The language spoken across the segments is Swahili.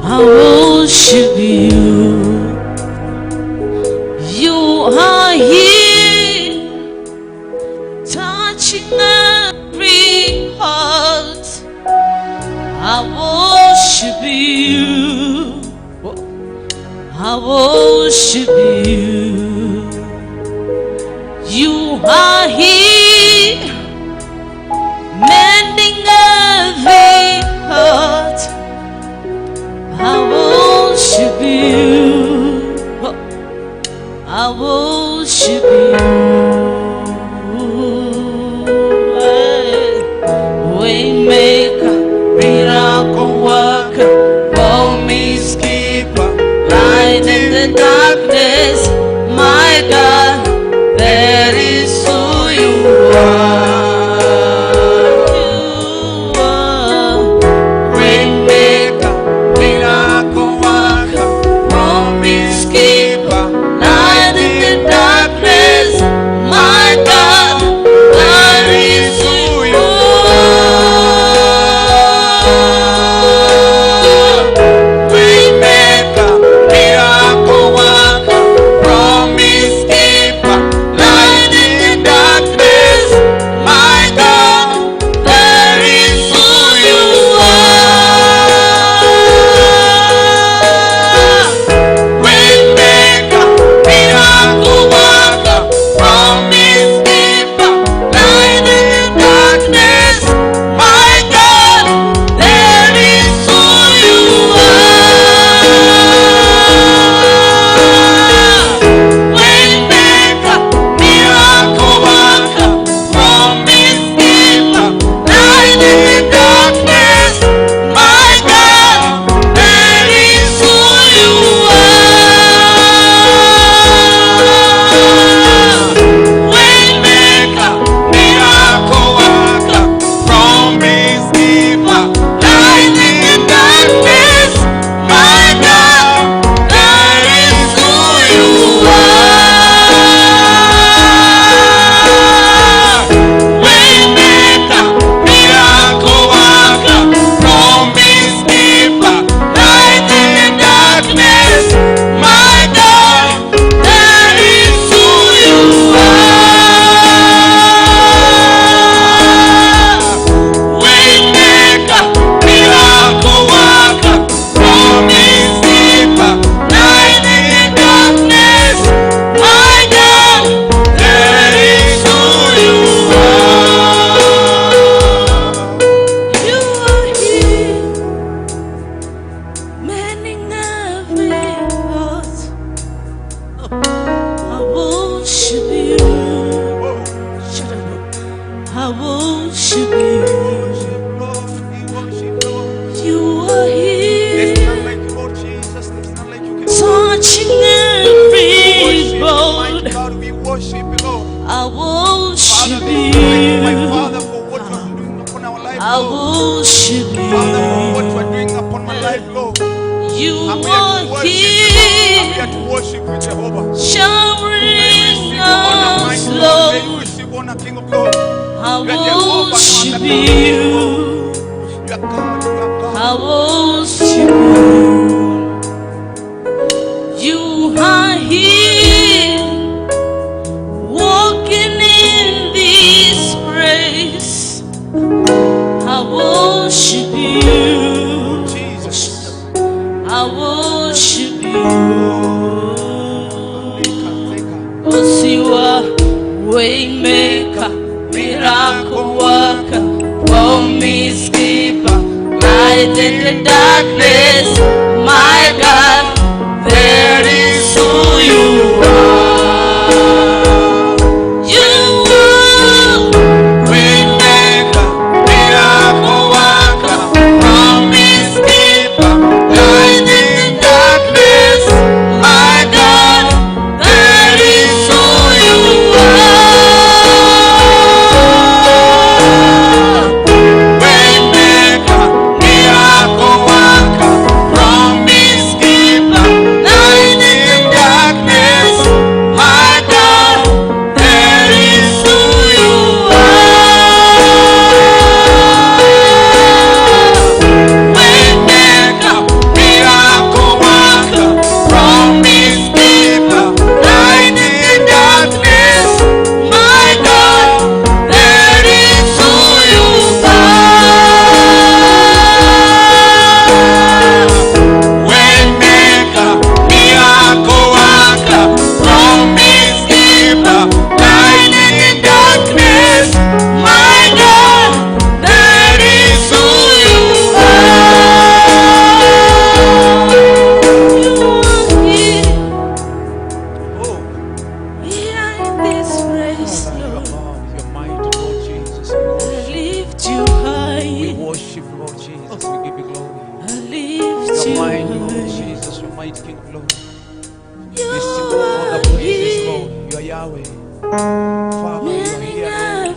I worship you. You are here, touching every heart. I worship you. I worship you. You are here, mending every heart. I worship you. I worship you. Waymaker, miracle worker, promise keeper, light in the darkness, my God, that is who you are. You are Waymaker, miracle worker, promise keeper, light in the darkness, my God, that is who you are. Waymaker, miracle worker, promise keeper, light in the darkness, my God, That is who you are. Waymaker, miracle worker, promise keeper, light in the darkness, my God, That is who you are. Waymaker, miracle worker, promise keeper, light in the darkness, my God, That is who you are. Waymaker, miracle worker, promise keeper, light in the darkness, my God, That is who you are. Waymaker, miracle worker, promise keeper, light in the darkness, my God, That is who you are. Waymaker, miracle worker, promise keeper, light in the darkness, my God, that is who you are. You are here, mending every heart. I worship you. Shut up. I worship you. You are There's here, none like you, Lord Jesus. There's none like you. touching We every worship you, bone. mighty God. We worship you, Lord. I Father, worship there's none like you, my you. Father, for what you are doing upon our life, I Lord. worship Father, for what you you. are doing upon my life, Lord. You I'm here to are worship you, Lord. I'm here, here to worship you, Jehovah. May you showering receive your honor, us, mighty God. May you Lord. receive honor, King of glory. I You are Jehovah, no worship other God. you. You are God, you are God. I worship you. You are here, walking in this place. I worship you. Jesus. I worship you. 'Cause you are waymaker, miracle worker, promise keeper, light in the darkness, my God, that is who you are. You are Waymaker, miracle worker, promise keeper, light in the darkness, my God, that is who you are. Waymaker, miracle worker, Yahweh. Father, you are here, Lord.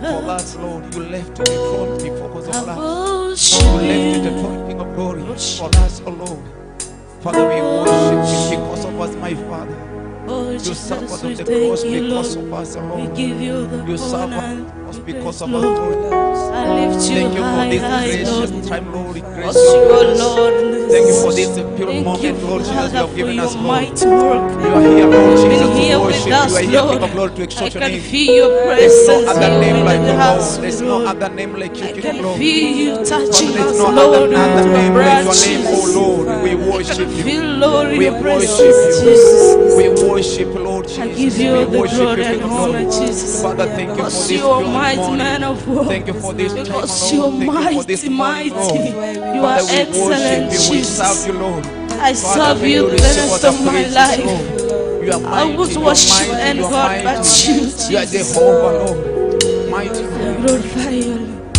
For us, Lord, you left the throne because of us. You left the throne, King of Glory, for us, O Lord. Father, we worship you because of us, my Father. Oh, You Jesus, suffered on we the thank cross you, because Lord. of us, O We Lord. give you the You honor suffered and us the because praise, of us, Lord. Lord. I lift you Thank you for high, this high, gracious Lord. time, Lord. Because Gracious you are grace. Lord. Thank you for this pure Thank you, moment, Lord Jesus, you Father, have for given your us, Lord. mighty work. You are here, Lord You've Jesus, been to here with worship. You us, are here, King Lord. of Glory, to I exalt your can name. feel your There's no presence other here name within like the the house, Lord. There's no Lord. other name like you, I King of can Glory. feel you Father, touching there's us, no Lord, other with your name like your name, branches. oh Lord. We I can worship you. feel, Lord, We your worship presence, you. Jesus. We worship, Lord I give Jesus. you We the worship glory you, and King of honor, Glory. Jesus. Father, thank you for Because this you are beautiful mighty morning. man of war. Thank you for this time, Because you are Lord. Thank you for this mighty, morning, mighty. Lord. You are Father, we worship excellent, you. We serve Jesus. you, Lord. I Father, serve may you you the receive rest all of the my praises, life. Lord. You are I mighty, would you are worship mighty, any you are God but mighty. you, You are Jesus. Jehovah, Lord. Mighty I God. glorify you, Lord.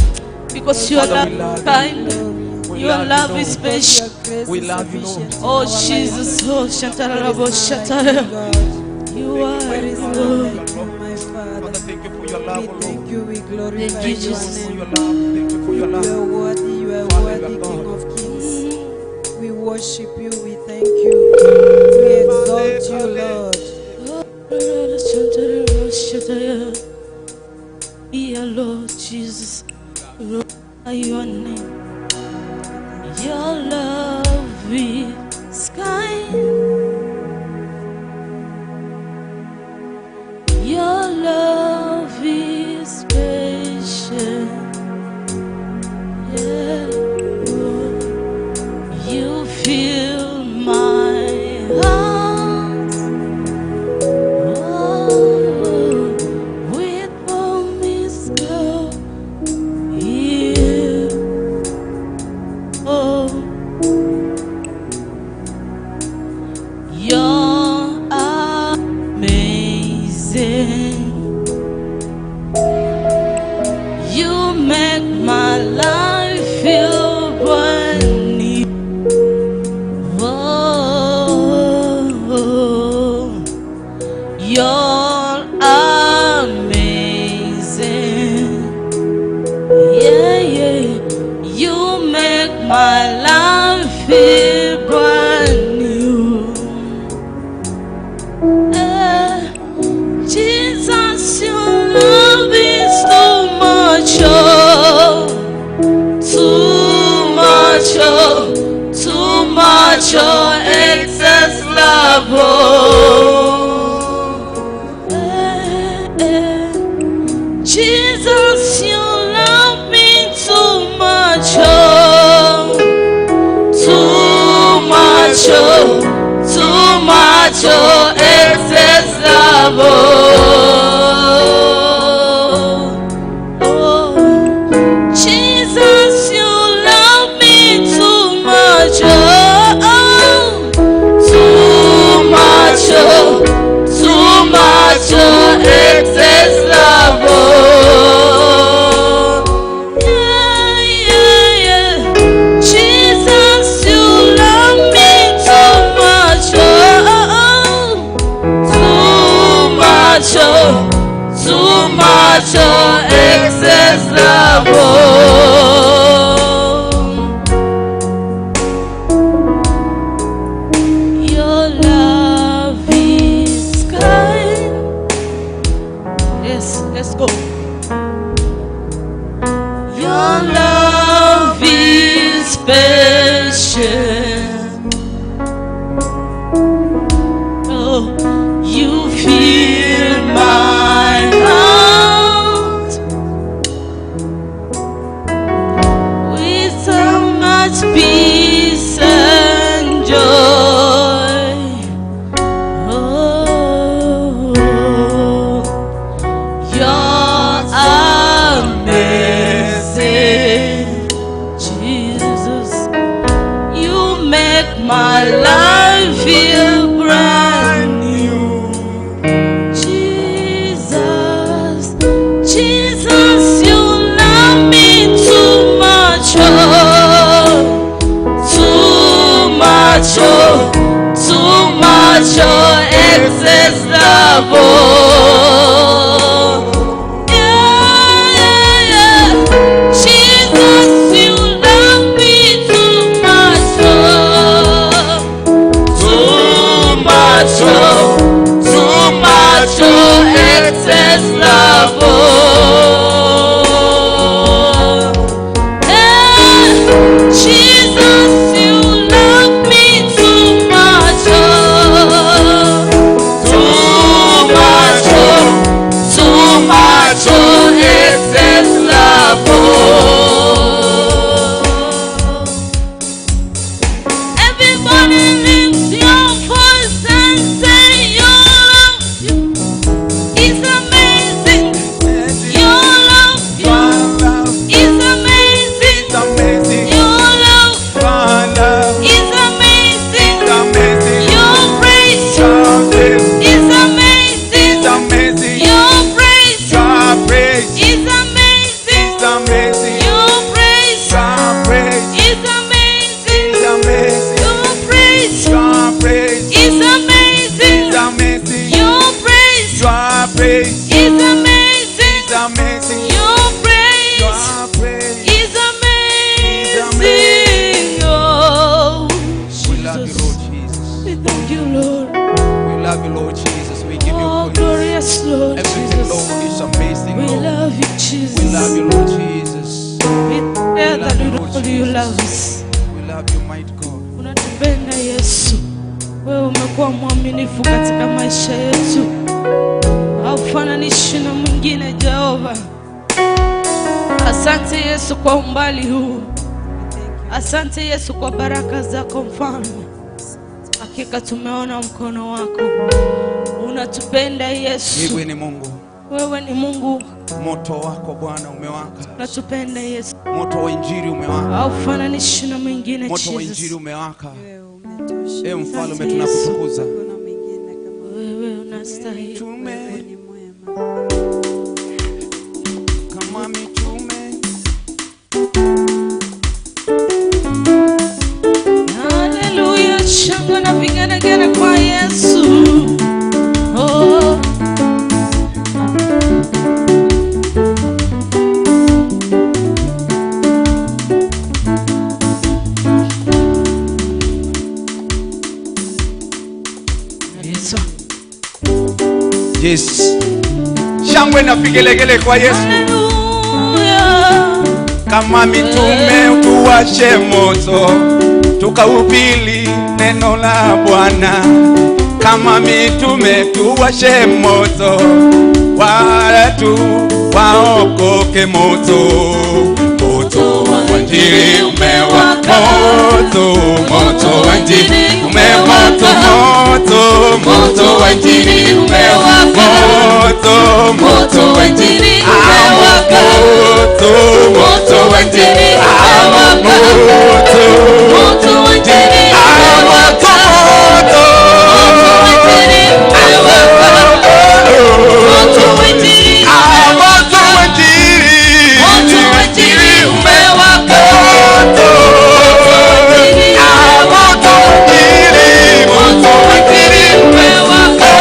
Because your Father, love we is love you. kind. We Your love you, love is Lord. patient. We love you, Lord. Oh, Jesus. Oh, Shantarabo Shatara. You are Thank you, Lord. for your love. Father, thank you for your love, We O thank Lord. you, we glorify Thank you, your Jesus. For name. your love. Thank you for your You love. are worthy, you are Father, you worthy, are King God. of Kings. We worship you, we thank you. We exalt you, Lord. Dear Lord Jesus, glorify your name. Your love is kind. Your love is patient. Yeah, Lord. You fill my heart, oh, with promise, love. Yeah. Oh, you're amazing. You make my life feel brand new. Oh, you're amazing. Yeah, yeah. You make my life feel brand new. Jesus, your love is too much, oh, too much, oh, too much, oh, excess love, oh. Jesus, you love me too much, oh, too much, oh, too much, oh, excess love, oh. Oh, Jesus, you love me too much, oh, too much, oh, too much, oh, excess love, oh. Yeah, yeah, yeah. Jesus, you love me too much, oh, too much, oh, too much, oh, excess love, oh. Your love is kind. Yes, let's go. Your love is patient. Oh, you fill my heart with so much peace and joy. Oh, you're amazing, Jesus. You make my life feel brand new. Jesus, Jesus, you love me too much, oh, too much, oh, too much, oh, excess love, love, oh. Yeah, yeah, yeah. Jesus, you love me too much, oh. Too much, oh. Too much, oh, excess love, oh. Yeah. Jesus, you love me too much, oh. Too much, oh. Too much, oh, excess love, oh. Everybody lift your voice and say your love is amazing. Your love is amazing. Your love is amazing. Your grace is amazing. Your grace is amazing. Your grace is amazing. Your grace is amazing. Your grace is amazing. Your grace is amazing. Oh, We love you, Jesus. Lord Jesus. We thank you, Lord. We love you, Lord Jesus. We give you Oh, praise. glorious Lord Everything, Jesus. Lord, is amazing, We Lord. love you, Jesus. We love you, Lord Jesus. We declare We that love you, we Lord Lord, you Jesus. love us. We love you, mighty God. Unatupenda Yesu, wewe umekuwa mwaminifu katika maisha yetu, haufananishi na mwingine Jehova. Asante Yesu kwa umbali huu, asante Yesu kwa baraka zako Mfalme. Hakika tumeona mkono wako, unatupenda Yesu, Wewe ni Mungu. wewe ni Mungu, Moto wako Bwana umewaka. unatupenda Yesu, Moto wa Injili umewaka. haufananishi na mwingine Moto wa Injili Jesus. umewaka. Wewe umetosha. Ee Mfalme, Asante Yesu. tunakutukuza. Hakuna mwingine kama wewe. Wewe unastahili. Mitume Wewe ni mwema. kama mitume Haleluya, shangwe na vigelegele kwa Yesu. Oh. Yesu. Yes. Shangwe na vigelegele kwa Yesu. Haleluya. Kama mitume tuwashe moto, tukahubiri neno la Bwana. Kama mitume tuwashe moto, watu waokoke moto. Moto wa Injili umewaka, moto, moto wa Injili umewaka, moto, moto wa Injili umewaka, moto, moto wa Injili umewaka, moto, moto wa Injili umewaka, moto, Moto wa Injili moto, moto, Moto wa Injili umewaka. Moto wa Injili moto wa Injili, Moto wa Injili umewaka. moto, Injili moto wa Injili, Moto wa Injili umewaka.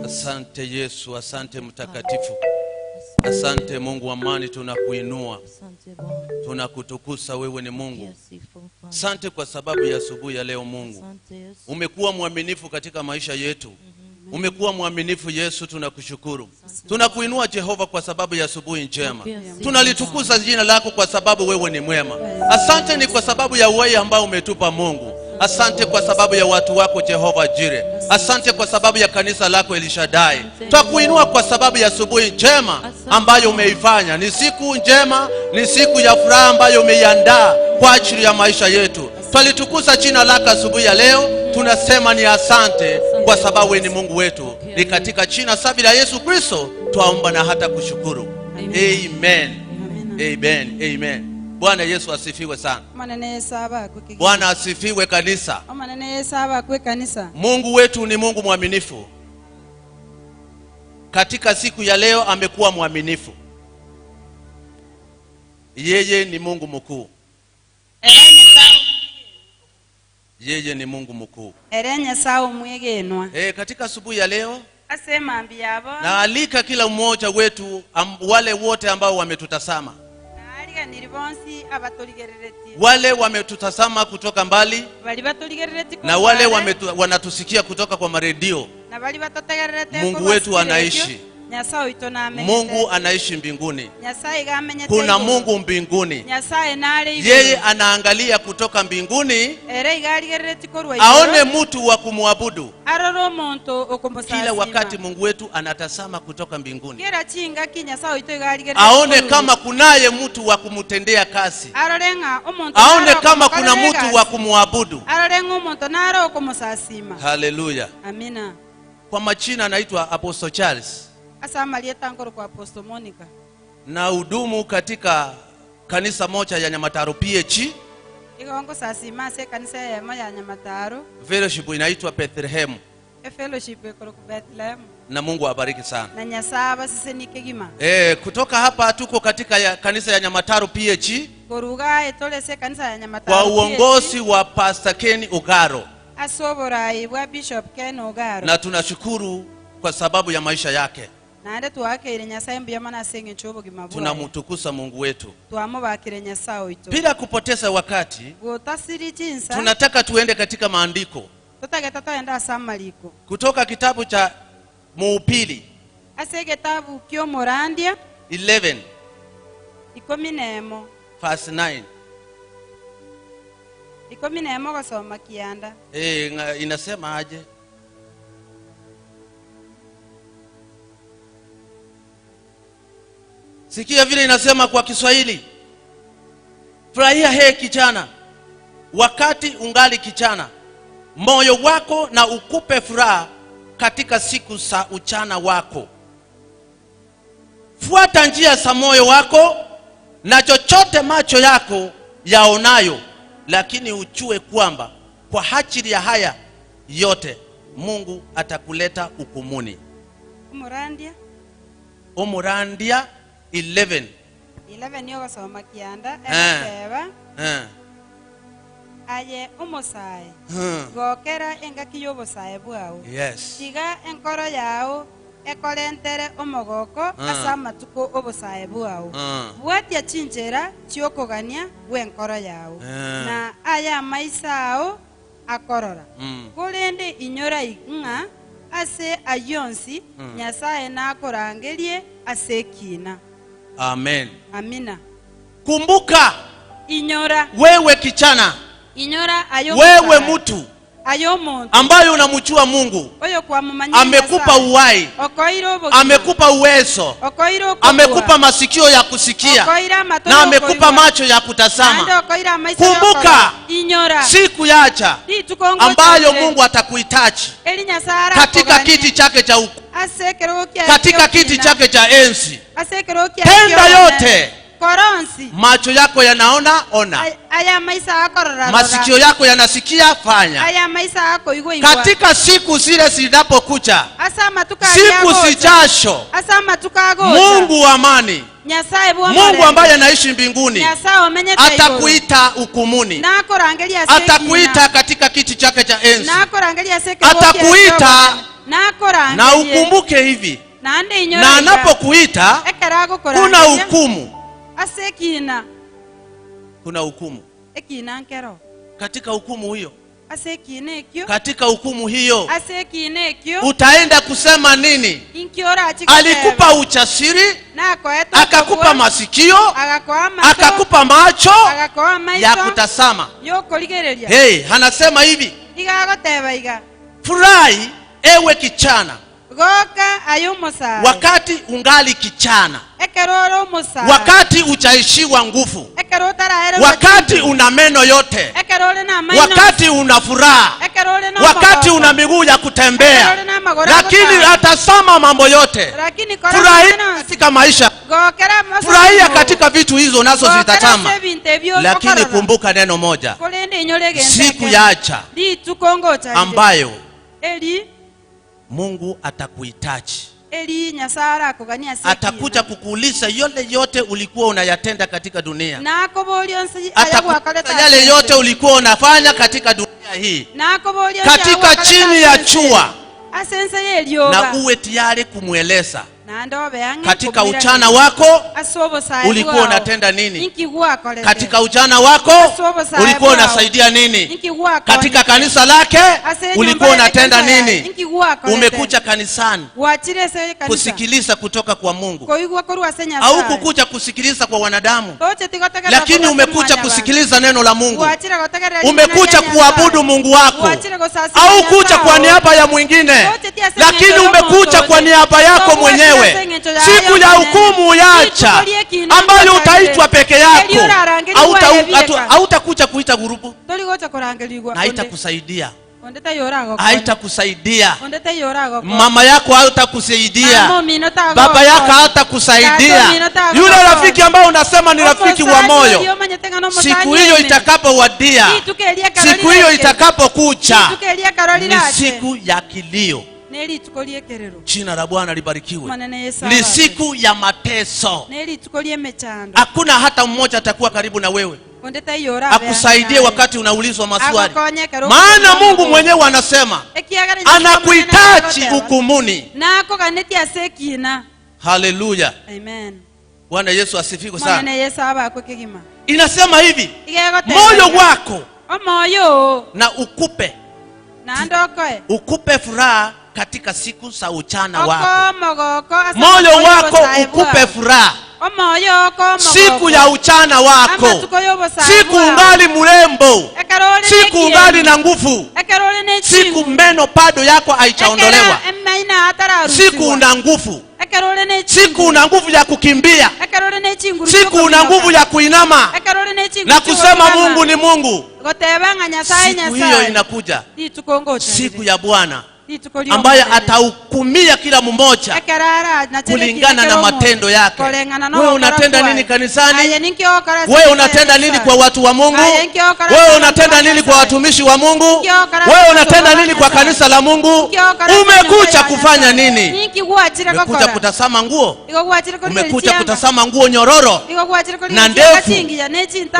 Asante Yesu, asante mtakatifu. Asante Mungu wa amani, tunakuinua. Tunakutukuza, wewe ni Mungu. Asante kwa sababu ya asubuhi ya leo Mungu. Umekuwa mwaminifu katika maisha yetu. Umekuwa mwaminifu Yesu, tunakushukuru. Tunakuinua Jehova kwa sababu ya asubuhi njema. Tunalitukuza jina lako kwa sababu wewe ni mwema. Asante ni kwa sababu ya uhai ambao umetupa Mungu. Asante kwa sababu ya watu wako Jehova Jire. Asante kwa sababu ya kanisa lako Elishadai. Twakuinua kwa sababu ya asubuhi njema ambayo umeifanya. Ni siku njema, ni siku ya furaha ambayo umeiandaa kwa ajili ya maisha yetu. Twalitukuza jina lako asubuhi ya leo. Tunasema ni asante kwa sababu wewe ni Mungu wetu. Ni katika jina safi la Yesu Kristo twaomba na hata kushukuru. Amen. Amen. Amen. Bwana Yesu asifiwe sana. Bwana asifiwe kanisa. Mungu wetu ni Mungu mwaminifu. Katika siku ya leo amekuwa mwaminifu. Yeye ni Mungu mkuu. Yeye ni Mungu mkuu. Katika asubuhi ya leo naalika kila mmoja wetu, wale wote ambao wametutazama, wale wametutazama kutoka mbali na wale wanatusikia kutoka kwa maredio. Mungu wetu anaishi. Mungu anaishi mbinguni. Kuna Mungu mbinguni. Yeye anaangalia kutoka mbinguni aone mtu wa kumwabudu. Kila wakati Mungu wetu anatazama kutoka mbinguni aone kama kunaye mtu wa kumtendea kazi, aone kama kuna mtu wa kumwabudu. Haleluya. Amina. Kwa majina anaitwa Apostle Charles. Kwa Apostle Monica. Na hudumu katika kanisa moja ya Nyamataro PH. Kanisa ya Nyamataro. Fellowship inaitwa Bethlehem. Fellowship Bethlehem. Na Mungu abariki sana. Na nyasaba sisi ni kigima. Kutoka hapa tuko katika kanisa ya Nyamataro PH. Koruga etolese kanisa ya Nyamataro. Kwa uongozi wa Pastor Ken Ogaro. Asoborai wa Bishop Ken Ogaro. Na tunashukuru kwa sababu ya maisha yake. Tunamtukuza Mungu wetu. Bila kupoteza wakati, tunataka tuende katika maandiko. Kutoka kitabu cha Mhubiri 11 verse 9. Inasema aje? Sikia vile inasema kwa Kiswahili. Furahia he kijana, wakati ungali kijana, moyo wako na ukupe furaha katika siku za uchana wako. Fuata njia za moyo wako na chochote macho yako yaonayo, lakini ujue kwamba kwa ajili ya haya yote Mungu atakuleta hukumuni. Umurandia 11. 11 yoga soma kianda eseba. Aye umusae. Gokera engaki yobusae bwao. Yes. Tiga enkoro yao ekorentere omogoko asa amatuko obusae bwao. Bwatia chinjera chiokogania bwenkoro yao. Na aya maisao akorora. Korende inyora ing'a ase ayonsi Nyasaye nakorangerie ase kina. Amen. Amina. Kumbuka inyora wewe kichana, inyora ayo wewe mtu ayo muntu ambaye unamjua Mungu, oyo kwa mumanyira amekupa uhai, amekupa uwezo, amekupa masikio ya kusikia na amekupa macho ya kutazama. Kumbuka inyora siku yacha ambayo Mungu atakuhitaji katika kiti chake cha katika kiti chake cha enzi. Tenda yote Koronsi. Macho yako yanaona, ona. Aya maisa yako rora. Masikio yako yanasikia, fanya. Aya maisa yako igwa igwa. Katika siku zile zinapokucha, asa matuka siku zijasho, asa matuka agocha. Mungu wa amani, Nyasaye Mungu ambaye anaishi mbinguni, atakuita hukumuni, atakuita katika kiti chake cha enzi, atakuita na ukumbuke hivi, na anapokuita kuna hukumu. Kuna hukumu. Katika hukumu hiyo, katika hukumu hiyo utaenda kusema nini? Alikupa ujasiri, akakupa masikio, akakupa macho ya kutazama. Hey, anasema hivi, furahi ewe kichana wakati ungali kichana, wakati uchaishiwa nguvu, wakati una meno yote, wakati una furaha, wakati una miguu ya kutembea, lakini atasama mambo yote. Furahia katika maisha, furahia katika vitu hizo nazo zitatama, lakini kumbuka neno moja, siku yacha ambayo Mungu atakuhitaji. Atakuja kukuuliza yale yote ulikuwa unayatenda katika dunia. Atakuuliza yale yote ulikuwa unafanya katika dunia hii, katika chini ya jua, na uwe tayari kumueleza katika ujana wako ulikuwa unatenda nini, katika ujana wako ulikuwa unasaidia nini, katika kanisa lake ulikuwa unatenda nini. Umekuja kanisani kusikiliza kutoka kwa Mungu, au kukuja kusikiliza kwa wanadamu, lakini umekuja kusikiliza neno la Mungu. Umekuja kuabudu Mungu wako, au kuja kwa niaba ya mwingine, lakini umekuja kwa niaba yako mwenyewe. Siku ya hukumu yacha ambayo utaitwa peke yako, hautakuja kuita gurupu, haitakusaidia, haitakusaidia. Mama yako haitakusaidia, baba yako hatakusaidia, yule rafiki ambao unasema ni rafiki wa moyo, siku hiyo itakapowadia, siku hiyo itakapokucha, ni siku ya kilio. Jina la Bwana libarikiwe. Ni siku ya mateso. Hakuna hata mmoja atakuwa karibu na wewe akusaidie wakati unaulizwa maswali. Maana Mungu mwenyewe anasema anakuhitaji hukumuni. Haleluya. Amen. Bwana Yesu asifiwe sana. Inasema hivi, moyo wako na ukupe, ukupe furaha katika siku za ujana wako. Moyo wako ukupe furaha siku ya ujana wako, siku ungali mrembo, siku ungali na nguvu, siku meno bado yako haijaondolewa, siku una nguvu, siku una nguvu ya kukimbia, siku una nguvu ya kuinama na kusema Mungu ni Mungu. Siku hiyo inakuja, siku ya Bwana ambaye atahukumia kila mmoja kulingana na matendo yake. Wewe unatenda nini kanisani? Wewe unatenda nini kwa watu wa Mungu? Wewe unatenda nini kwa watumishi wa Mungu? Wewe unatenda nini kwa kanisa la Mungu? Umekuja kufanya nini? Umekuja kutazama nguo? Umekuja kutazama nguo nyororo na ndefu?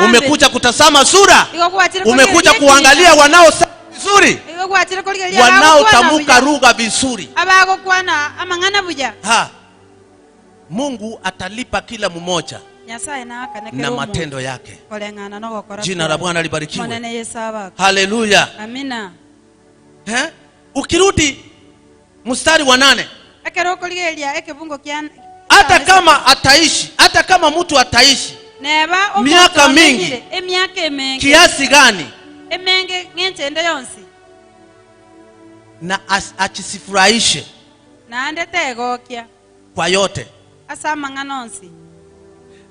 Umekuja kutazama sura? Umekuja kuangalia wanao vizuri, wanaotamuka lugha vizuri? Ha, Mungu atalipa kila mmoja na matendo yake. Jina la Bwana libarikiwe. Haleluya. Amina. Ukirudi mstari wa 8, hata kama ataishi, hata kama mtu ataishi miaka mingi kiasi gani, na achisifurahishe kwa yote,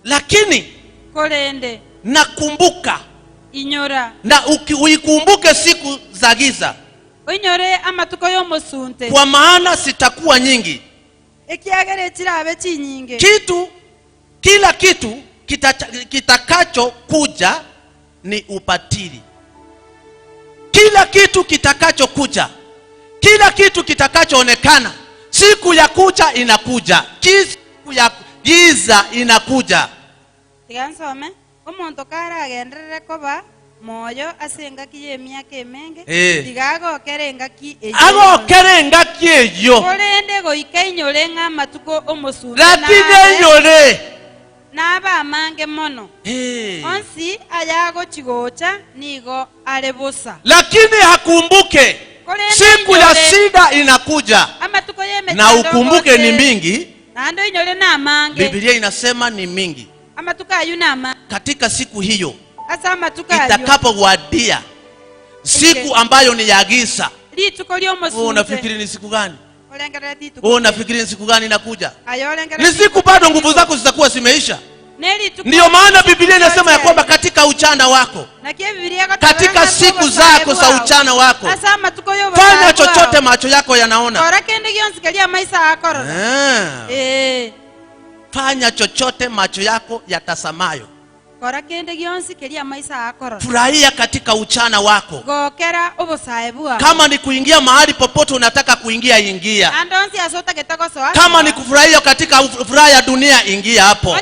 lakini nakumbuka na uikumbuke siku za giza, kwa maana sitakuwa nyingi. Kitu, kila kitu Kitakacho kuja ni ubatili. Kila kitu kitakacho kuja, kila kitu kitakachoonekana, siku ya kuja inakuja, siku ya giza inakuja. Tigansome omonto karagenderere koba moyo ase engaki ya emiaka emenge, tigagokera engaki eyo, agokera engaki eyo, korende goika inyore ng'a amatuko omosunte, lakini inyore naba amange mono, onsi ayagochigocha nigo are bosa. Lakini hakumbuke siku ya shida inakuja, na ukumbuke ni mingi. Biblia inasema ni mingi. Katika siku hiyo itakapowadia, siku ambayo ni ya giza. Unafikiri ni siku gani? Unafikiri ni siku gani inakuja? Ni siku bado nguvu zako zitakuwa zimeisha. Ndiyo maana Biblia inasema ya kwamba katika uchana wako, katika siku zako za uchana wako, fanya chochote macho yako yanaona. Fanya chochote macho yako yatasamayo. Furahia katika uchana wako. Kama ni kuingia mahali popote unataka kuingia, ingia. Kama ni kufurahia katika furaha ya dunia, ingia hapo.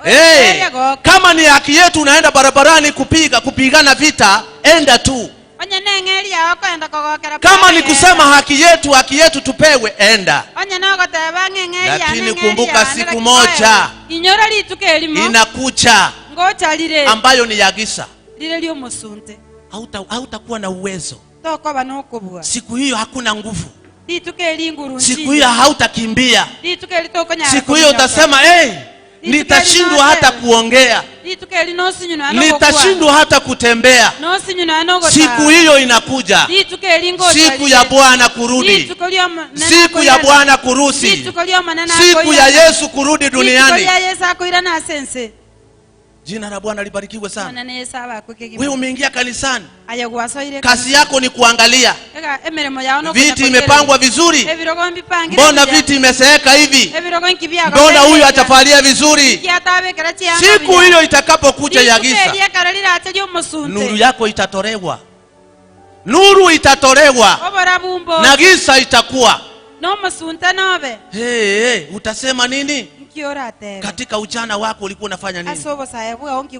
Hey, kama ni haki yetu unaenda barabarani kupigana vita, enda tu. Kama ni kusema haki yetu, haki yetu tupewe, enda. Lakini kumbuka siku moja inakuja ambayo ni ya giza. Hautakuwa na uwezo. Siku hiyo hakuna nguvu. Siku hiyo hautakimbia. Siku hiyo utasema, hey, nitashindwa hata kuongea, nitashindwa hata kutembea. Siku hiyo inakuja, siku ya Bwana kurudi, siku ya Bwana kurusi, siku ya Yesu kurudi duniani. Jina la Bwana libarikiwe sana. Wewe umeingia kanisani, kazi yako ni kuangalia viti imepangwa vizuri, mbona viti imeseeka hivi, mbona huyu atafalia vizuri. Siku hiyo itakapokuja ya giza, nuru yako itatolewa, nuru itatolewa na giza itakuwa. Hey, utasema nini? Katika ujana wako ulikuwa unafanya nini?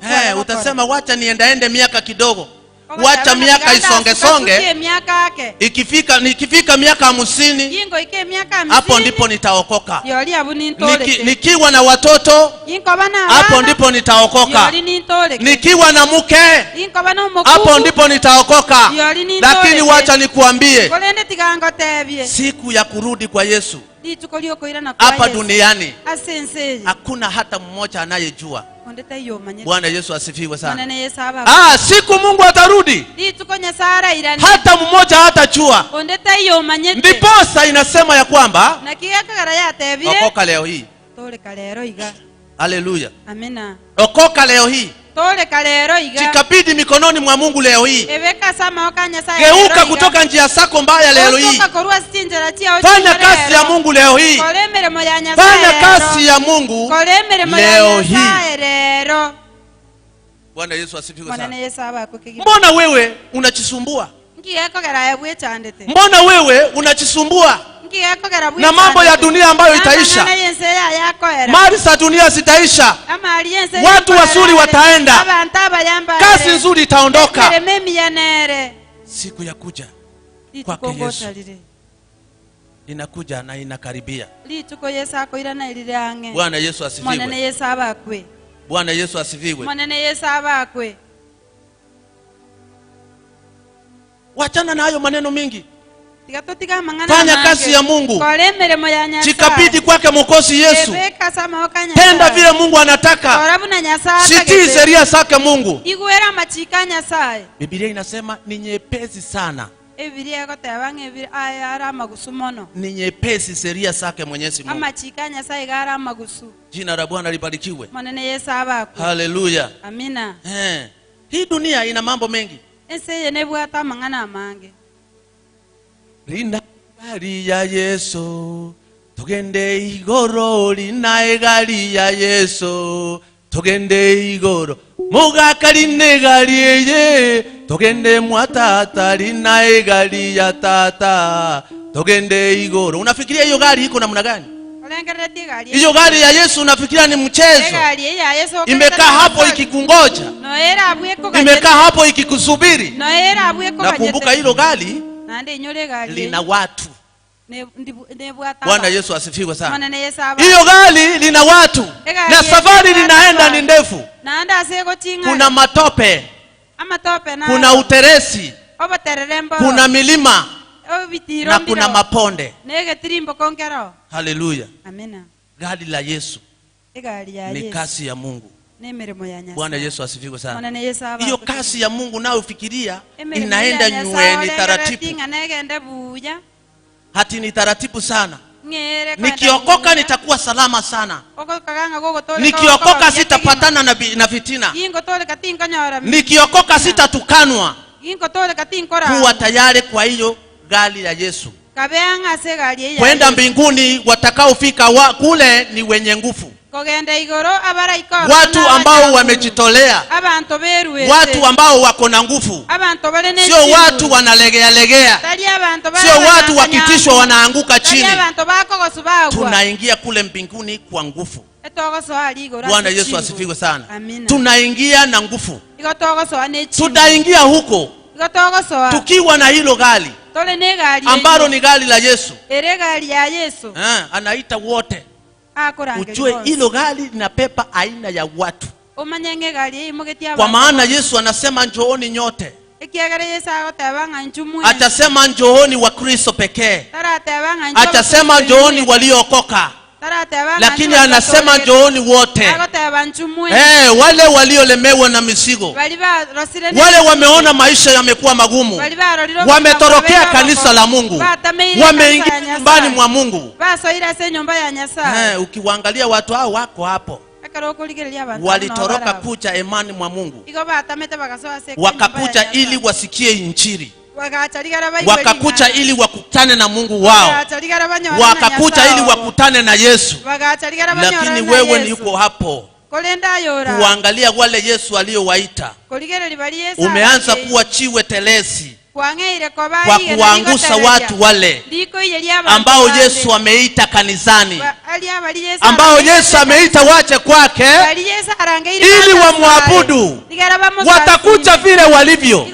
Hey, utasema wacha niendaende miaka kidogo, wacha miaka isonge songe, ikifika miaka 50 hapo ndipo nitaokoka. Nikiwa na watoto hapo ndipo nitaokoka. Nikiwa na mke hapo ndipo nitaokoka. Lakini wacha nikuambie, siku ya kurudi kwa Yesu hapa duniani hakuna hata mmoja anayejua. Bwana Yesu asifiwe sana. Siku Mungu atarudi hata mmoja hatajua. Ndiposa inasema ya kwamba okoka leo hii. Haleluya. Amina. Okoka leo hii. Jikabidhi mikononi mwa Mungu leo hii. Geuka kutoka njia zako mbaya leo hii. Fanya kazi ya Mungu leo hii. Fanya kazi ya Mungu leo hii. Bwana Yesu asifiwe sana. Mbona wewe unajisumbua? Mbona wewe unajisumbua na mambo ya dunia ambayo itaisha? Mali za dunia zitaisha, watu wazuri wataenda, kazi nzuri itaondoka. Siku ya kuja kwake Yesu inakuja na inakaribia. Bwana Yesu asifiwe. Bwana Yesu asifiwe. Wachana na hayo maneno mingi. Fanya kazi ya Mungu. Jikabidhi kwake Mwokozi Yesu. Tenda vile Mungu anataka. Sitii sheria zake Mungu. Biblia inasema ni nyepesi sana. Ni nyepesi sheria zake Mwenyezi Mungu. Jina la Bwana libarikiwe. Haleluya. Amina. Hii dunia ina mambo mengi. Lina gari ya Yesu, tugende igoro. Lina gari ya Yesu, Tugende igoro mugakari negari eye tugende mwatata lina egari ya tata tugende igoro. Unafikiria hiyo gari iko namna gani? Hiyo gari ya Yesu unafikiria ni mchezo? Imekaa hapo ikikungoja, imekaa hapo ikikusubiri. Nakumbuka hilo gari lina watu. Bwana Yesu asifiwe sana. Hiyo gari lina watu na safari linaenda ni ndefu. Kuna matope, kuna uteresi, kuna milima na kuna maponde. Haleluya. Gari la Yesu ni kasi ya Mungu. Bwana Yesu asifiwe sana. Hiyo kasi ya Mungu nayo ufikiria inaenda nyweni taratibu. Hati ni taratibu sana. Nikiokoka nitakuwa salama sana. Nikiokoka sitapatana na fitina. Nikiokoka sitatukanwa. Kuwa tayari kwa hiyo gari la Yesu. Kwenda mbinguni watakaofika kule ni wenye nguvu. Watu ambao wamejitolea, watu ambao wako na nguvu, sio watu wanalegea legea, sio watu wakitishwa wanaanguka chini. Tunaingia kule mbinguni kwa nguvu. Bwana Yesu asifiwe sana. Tunaingia na nguvu. Tutaingia huko tukiwa na hilo gari ambalo ni gari la Yesu. Anaita wote. Ujue hilo gari linapepa aina ya watu. Kwa maana Yesu anasema njooni nyote. Atasema njooni wa Kristo pekee. Atasema njooni waliookoka. Lakini anasema njooni wote. Wale waliolemewa na mizigo, wale wameona maisha yamekuwa magumu, wametorokea kanisa la Mungu, wameingia nyumbani mwa Mungu. Ukiwaangalia watu hao wako hapo, walitoroka kucha imani mwa Mungu, wakakucha ili wasikie injili, wakakucha ili wakutane na Mungu wao, wakakucha ili wakutane na Yesu. Lakini wewe ni yuko hapo kuangalia wale Yesu aliyowaita. Umeanza kuwa chiwe telesi kwa kuangusha watu wale ambao Yesu ameita kanisani, ambao Yesu ameita wache kwake ili wamwabudu. Watakuja vile walivyo,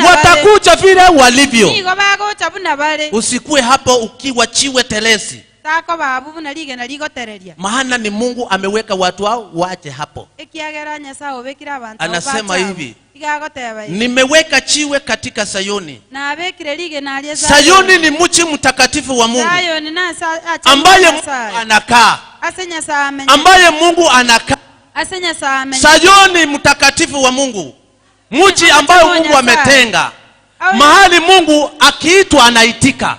watakuja vile walivyo. Usikue hapo ukiwa chiwe telesi, maana ni Mungu ameweka watu hao wache hapo. Anasema hivi, nimeweka chiwe katika Sayuni. Sayuni ni mji mtakatifu wa Mungu ambaye Mungu anakaa, ambaye Mungu anakaa. Sayuni mtakatifu wa Mungu, mji ambayo Mungu ametenga, mahali Mungu akiitwa anaitika,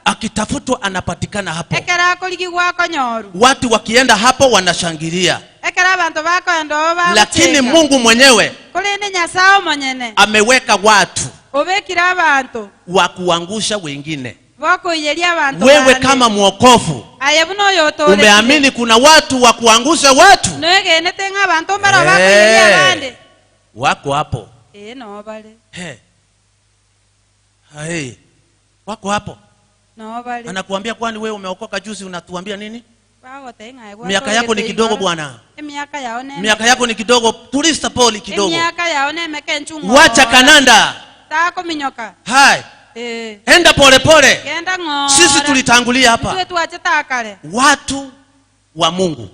akitafutwa anapatikana hapo. Watu wakienda hapo wanashangilia. Lakini Mungu mwenyewe ameweka watu wa kuangusha wengine. Wewe kama mwokofu umeamini kuna watu wa kuangusha watu wako hapo. Hey. Wako hapo. Anakuambia kwani wewe umeokoka juzi unatuambia nini? Miaka yako ni kidogo bwana. Miaka yako ni kidogo, tulista poli kidogo. Wacha kananda. Hai. Enda pole pole. Sisi tulitangulia hapa. Watu wa Mungu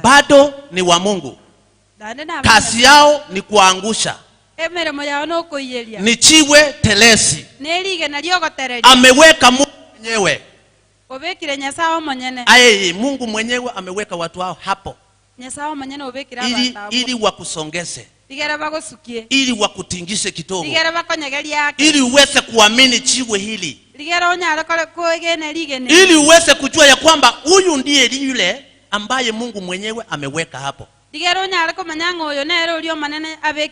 bado ni wa Mungu. Kazi yao ni kuangusha. Ni chiwe telesi. Ameweka Mungu mwenyewe. Mungu mwenyewe ameweka watu hao hapo ili wakusongeze, ili wakutingishe kidogo, ili uweze kuamini chiwe hili, ili uweze kujua ya kwamba huyu ndiye yule ambaye Mungu mwenyewe ameweka hapo.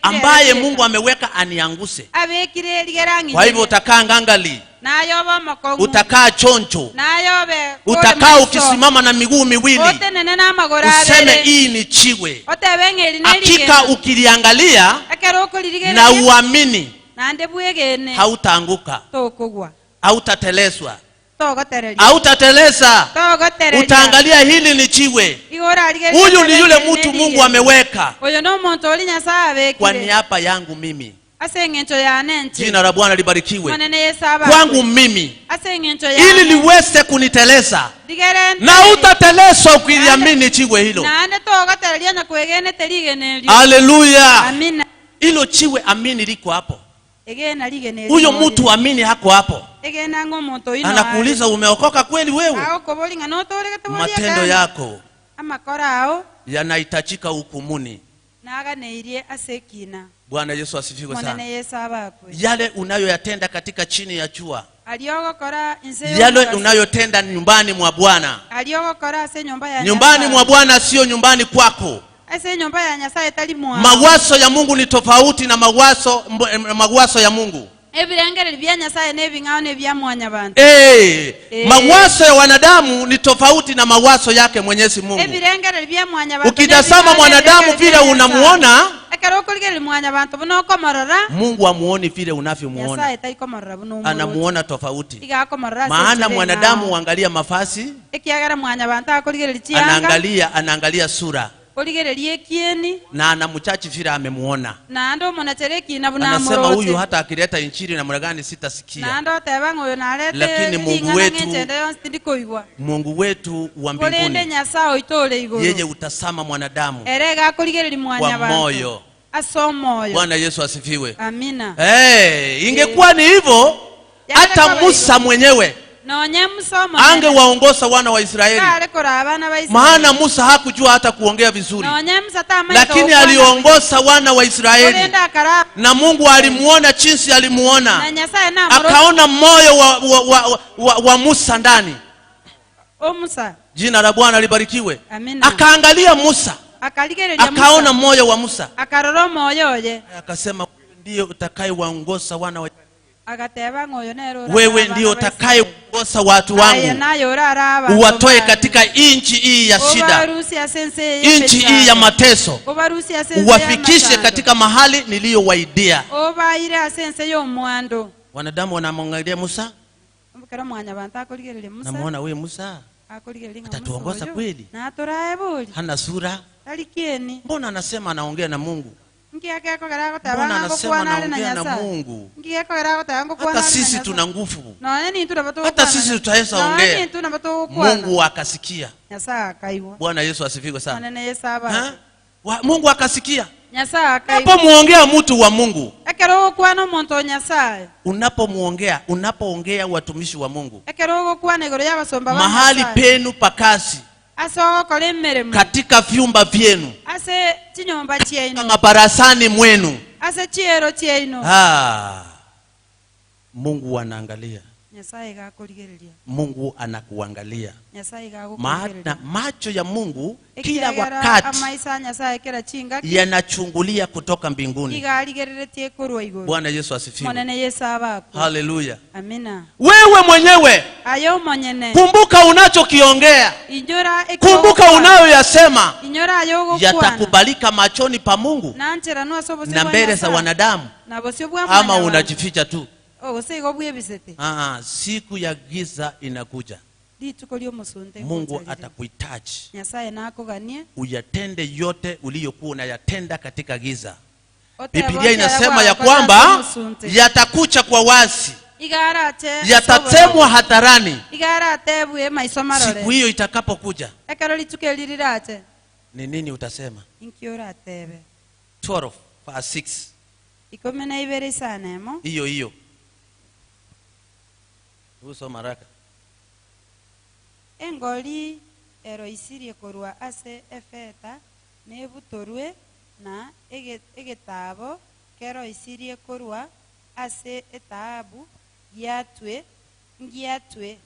ambaye Mungu ameweka anianguse. Kwa hivyo utakaa ngangali, utakaa choncho, utakaa ukisimama na miguu miwili, useme hii ni chiwe. Hakika ukiliangalia na uamini, hautaanguka, hautateleswa, hautatelesa. Utaangalia hili ni chiwe, huyu ni yule mtu Mungu ameweka kwa niaba yangu mimi. Jina la Bwana libarikiwe. Kwangu mimi, ili liweze kuniteleza. Na utateleswa ukiliamini chiwe hilo. Haleluya. Hilo chiwe amini liko hapo. Huyo mtu amini hako hapo. Anakuuliza umeokoka kweli wewe? Matendo yako yanahitajika hukumuni. Bwana Yesu asifiwe sana. Yale unayoyatenda katika chini ya jua, yale unayotenda nyumbani mwa Bwana. Nyumbani mwa Bwana sio nyumbani kwako. Mawazo ya Mungu ni tofauti na mawazo ya Mungu. Mawazo ya wanadamu ni tofauti na mawazo yake Mwenyezi Mungu. Ukitazama mwanadamu vile unamuona, Mungu hamuoni vile unavyomuona. Anamuona tofauti. Maana mwanadamu huangalia mavazi, anaangalia sura, na anamchachi vile amemuona. Anasema huyu hata akileta injili na mragani sitasikia. Lakini Mungu wetu wa mbinguni, yeye utasama mwanadamu kwa moyo. Bwana Yesu asifiwe. Amina. Ingekuwa ni hivyo, hata Musa mwenyewe angewaongoza wana wa Israeli. Maana Musa hakujua hata kuongea vizuri, lakini aliongoza wana wa Israeli. Na Mungu alimuona jinsi alimuona, akaona moyo wa Musa ndani. Jina la Bwana libarikiwe. Akaangalia Musa, akaona moyo wa Musa, akasema ndiyo utakayewaongoza wana wa, wewe ndio utakayeongoza watu wangu, uwatoe katika nchi hii ya shida, nchi hii ya mateso, uwafikishe katika mahali niliyowaidia. Wanadamu wanamwangalia Musa, namuona wewe Musa atatuongoza kweli? Hana sura, mbona anasema anaongea na Mungu? Mbona anasema anaongea na Mungu? Hata sisi tuna nguvu, hata sisi tutaweza ongea. Mungu akasikia. Bwana Yesu asifiwe sana. Mungu akasikia. Unapomuongea mtu wa Mungu, unapoongea watumishi wa Mungu, mahali penu pa kazi, katika vyumba vyenu, mabarasani mwenu, Mungu anaangalia. Mungu anakuangalia. Maana macho ya Mungu kila wakati yanachungulia kutoka mbinguni. Bwana Yesu asifiwe. Haleluya. Amina. Wewe mwenyewe kumbuka unachokiongea, kumbuka unayoyasema, yatakubalika machoni pa Mungu na mbele za wanadamu, ama unajificha tu? Siku ya giza inakuja. Mungu atakuhitaji uyatende yote uliyokuwa unayatenda katika giza. Biblia inasema ya kwamba yatakucha kwa wazi, yatatemwa hadharani. Siku hiyo itakapokuja, ni nini utasema? 12:6. Hiyo hiyo. Usoma haraka. Engoli eroisirie korwa ase efeta nebutorwe na egetabo keroisirie korwa ase etaabu giatwe ngiatwe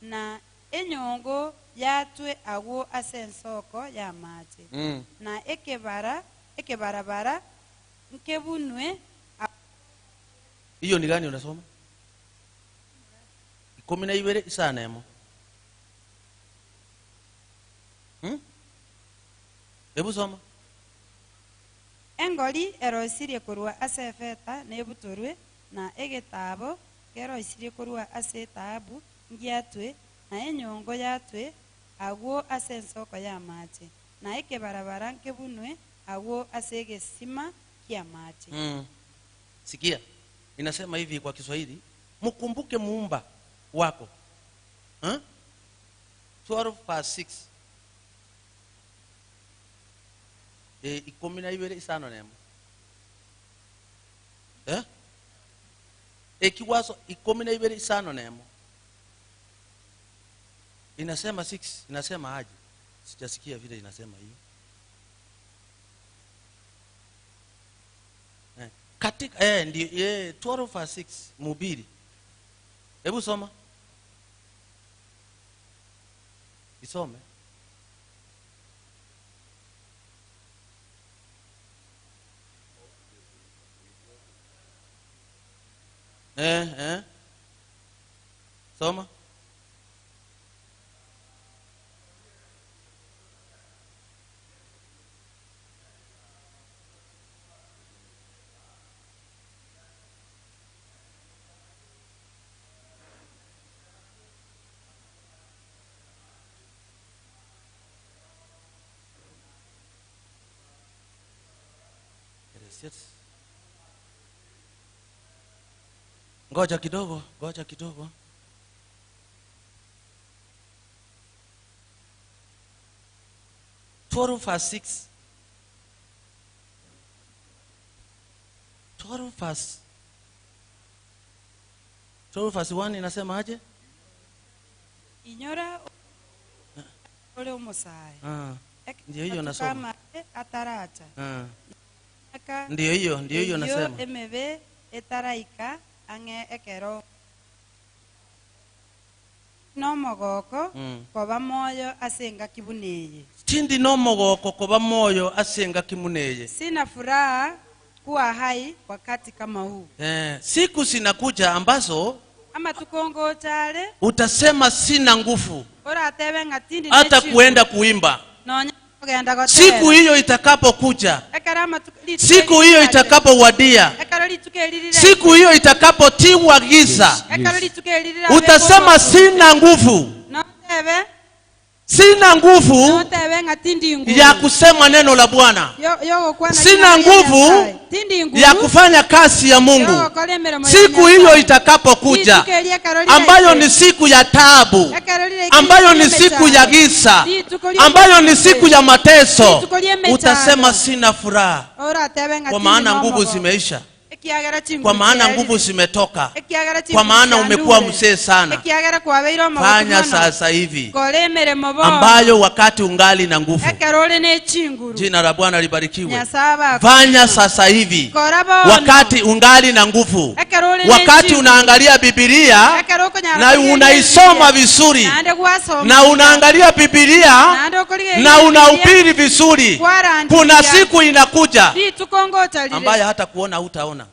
na Enyongo yatwe agwo ase ensoko ya mache. Na ekebara ekebarabara nkebunwe. Hiyo ni gani unasoma? 12 isana emo. Hebu soma. Engoli erosirie korwa ase efeta nebutorwe na egetabo kerosirie korwa ase etaabu ngiatwe na enyongo yatwe agwo ase ensoko ya mache na ekebarabara nkebunwe agwo ase egesima kia mache. Sikia, inasema hivi kwa Kiswahili, mkumbuke muumba wako. 12:6. 12 isano nemo. Ekiwazo 12 isano nemo. Inasema 6, inasema aje? Sijasikia vile inasema hiyo. Katika ndio 12:6 Mhubiri. Hebu soma. Isome. Soma. Yes. Ngoja kidogo, ngoja kidogo. 12:6. 12:1 inasema aje? Inyora ole omusae. Ndio hiyo nasoma. Ataracha. Ndio hiyo, ndio hiyo nasema. Emebe etaraika ange ekero no mogoko koba moyo asenga kibuneye. Tindi no mogoko koba moyo asenga kimuneye. Sina furaha kuwa hai wakati kama huu. Siku zinakuja ambazo ama tukongo chale utasema sina nguvu hata kuenda kuimba. Siku hiyo itakapokuja, siku hiyo itakapowadia, siku hiyo itakapotiwa giza, utasema sina nguvu. Sina nguvu ya kusema neno la Bwana. Sina nguvu ya kufanya kazi ya Mungu. Siku hiyo itakapokuja, ambayo ni siku ya taabu, ambayo ni siku ya giza, ambayo ni siku ya mateso, utasema sina furaha, kwa maana nguvu zimeisha, kwa maana nguvu zimetoka, kwa maana umekuwa mzee sana. Fanya sasa hivi ambayo wakati ungali na nguvu. Jina la Bwana libarikiwe. Fanya sasa hivi wakati ungali na nguvu, wakati unaangalia Biblia na unaisoma vizuri, na unaangalia Biblia na unahubiri vizuri. Kuna siku inakuja ambayo hata kuona hutaona.